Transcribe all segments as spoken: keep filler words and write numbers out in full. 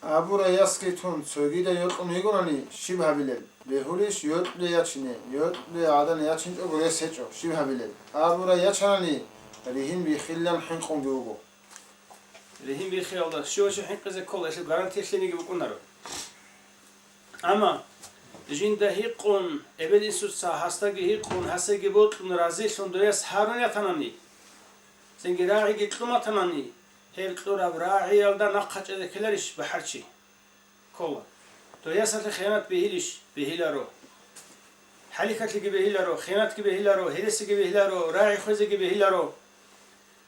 Абурай ясги тун цогида йокьун йигонани, щиб гьабилеб? Бегьулищ йокьуде ячине, йокьуде гӀадан ячинчӀого рес гьечӀо, щиб гьабилеб? Абурай ячанани, ригьин биххилан хӀинкъунги вуго. Ригьин биххиялда щивачи хӀинкъизе ккола, гьелъул гарантия лъениги букӀунаро. Амма жинда гьикъун, эбел-инсуца гьасдаги гьикъун, гьасеги бокьун, разилъун дояс гьарун ятанани, цинги рагӀиги кьун батанани, гьеб кьураб рагӀиялда нахъа чӀезе ккеларищ бахӀарчи? Ккола. Доясалъе хиянат бегьилищ? Бегьиларо. ХӀалихьалъиги бегьиларо, хиянатги бегьиларо, гьересиги бегьиларо, рагӀи хвезеги бегьиларо.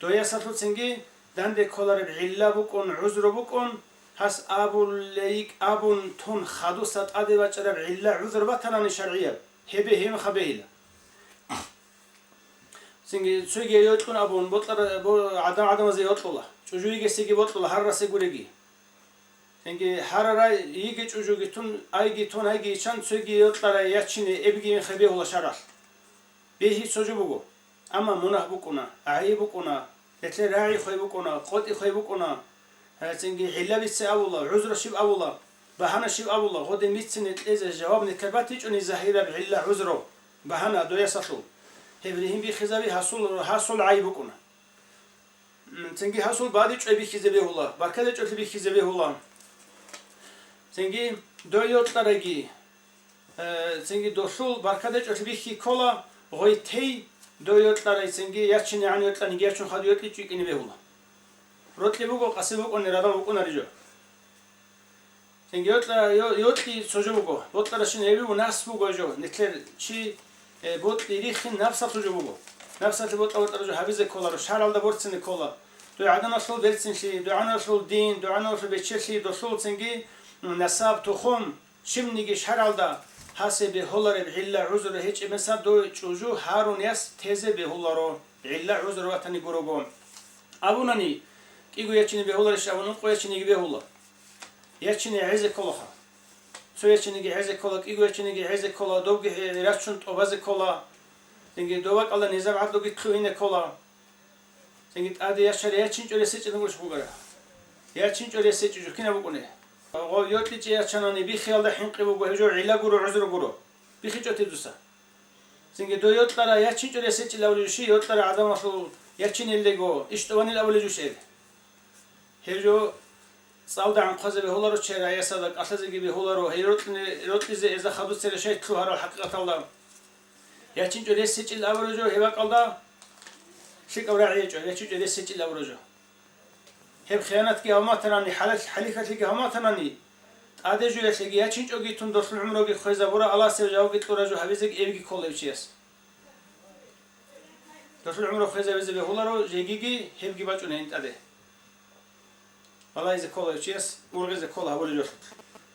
Доясалъуцинги данде кколареб гӀилла букӀун, гӀузру букӀун, гьас абулейикӀ абун тун хадуса тӀаде бачӀараб гӀилла, гӀузр батанани шаргӀияб, гьебе гьебмехаб бегьила. Цинги цоги йокьун абун, бокьара-, бо-, гӀадам гӀадамазе йокьула, чӀужу йигесиги бокьула, гьаррасе гуреги. Цинги гьарарай йиги чӀужуги тун, айги тун, айги ичан цоги йокьарай ячине эбги мехаб бегьула шаргӀалъ. Бегьи цо жо буго. Амма мунагь букӀуна, гӀайиб букӀуна, гьелъе рагӀи хвей букӀуна, къотӀи хвей букӀуна. Гьецинги гӀилла бице абула, гӀузру щиб абула, багьана щиб абула, гъодин бицине кьезе жаваб нилъер батичӀони загьираб гӀилла, гӀузру, багьана доясалъул. Гьеб ригьин биххизаби гьасул, гьасул гӀайиб букӀуна. М, цинги гьасул бадиб чӀвай бихьизе бегьула, баркаде чӀолъи бихьизе бегьула. Цинги дой йокьараги, э, цинги долъул баркаде чӀолъи бихьи ккола, гъой тей дой йокьарай, цинги ячинегӀан йокьаниги ячун хадув йокьи чӀикӀине бегьула. Рокьи буго, къаси букӀуни радал букӀунари жо. Цинги йокьа-, йо-, йокьи цо жо буго, бокьаращин гьеб буго, напс буго жо, нилъер чи, э, бокьи рихин напсалъул жо буго. Напсалъе бокьа-бокьара жо гьабизе кколаро, шаргӀалда борцине ккола. ДугӀаналъул берцинлъи, дугӀаналъул дин, дугӀаналъул бечелъи, долъул цинги, м, насаб, тухум, щибниги шаргӀалда гьасе бегьулареб гӀилла, гӀузру гьечӀеб месаб дой чӀужу гьарун яс тезе бегьуларо, гӀилла, гӀузру ватани гурого. Абунани, кӀиго ячине бегьуларищ абун, ункъо ячинеги бегьула. Ячине гӀезе кколаха. Цо ячинеги гӀезе ккола, кӀиго ячинеги гӀезе ккола, добги гье-, рачун тӀобазе ккола. Цинги дова кӀалда низам гӀадлуги лъугьине ккола. Цинги тӀаде яшари ячинчӀо ресечӀин гурищ бугара. ЯчинчӀо ресечӀи жо кинаб букӀуне? Гъо йокьичӀе ячанани биххиялда хӀинкъи буго, гьеб жо гӀилла гуро, гӀузру гуро. БиххичӀо тедуса. Цинги дой йокьара ячинчӀо ресечӀил абулев жо щий, йокьара гӀадамалъул ячинеллего, иш тӀованил абулев жо щиб? Гьеб жо цӀалда гӀанхъазе бегьуларо, чера ясада кӀалъазеги бегьуларо, гьей рокьине-, рокьизе эзда хадуцере шайт лъугьарал хӀакъикъаталда. ЯчинчӀо рес гьечӀил абураб жо гьеб бакӀалда лъикӀаб рагӀи гьечӀо, ячинчӀо рес гьечӀил абураб жо. Гьеб хиянатги гьабматанани, хӀалал-, хӀалихьалъиги гьабматанани, тӀаде жуялъеги ячинчӀоги тун долъул гӀумруги хвезабура, Аллагьасев жавабги кьура жо гьабизеги эбги ккола гьев чияс. Долъул гӀумру хвезабизе бегьуларо, жегиги гьебги бачӀуна гьин тӀаде. Балагьизе ккола гьев чияс, ургъизе ккола гьабулеб жо.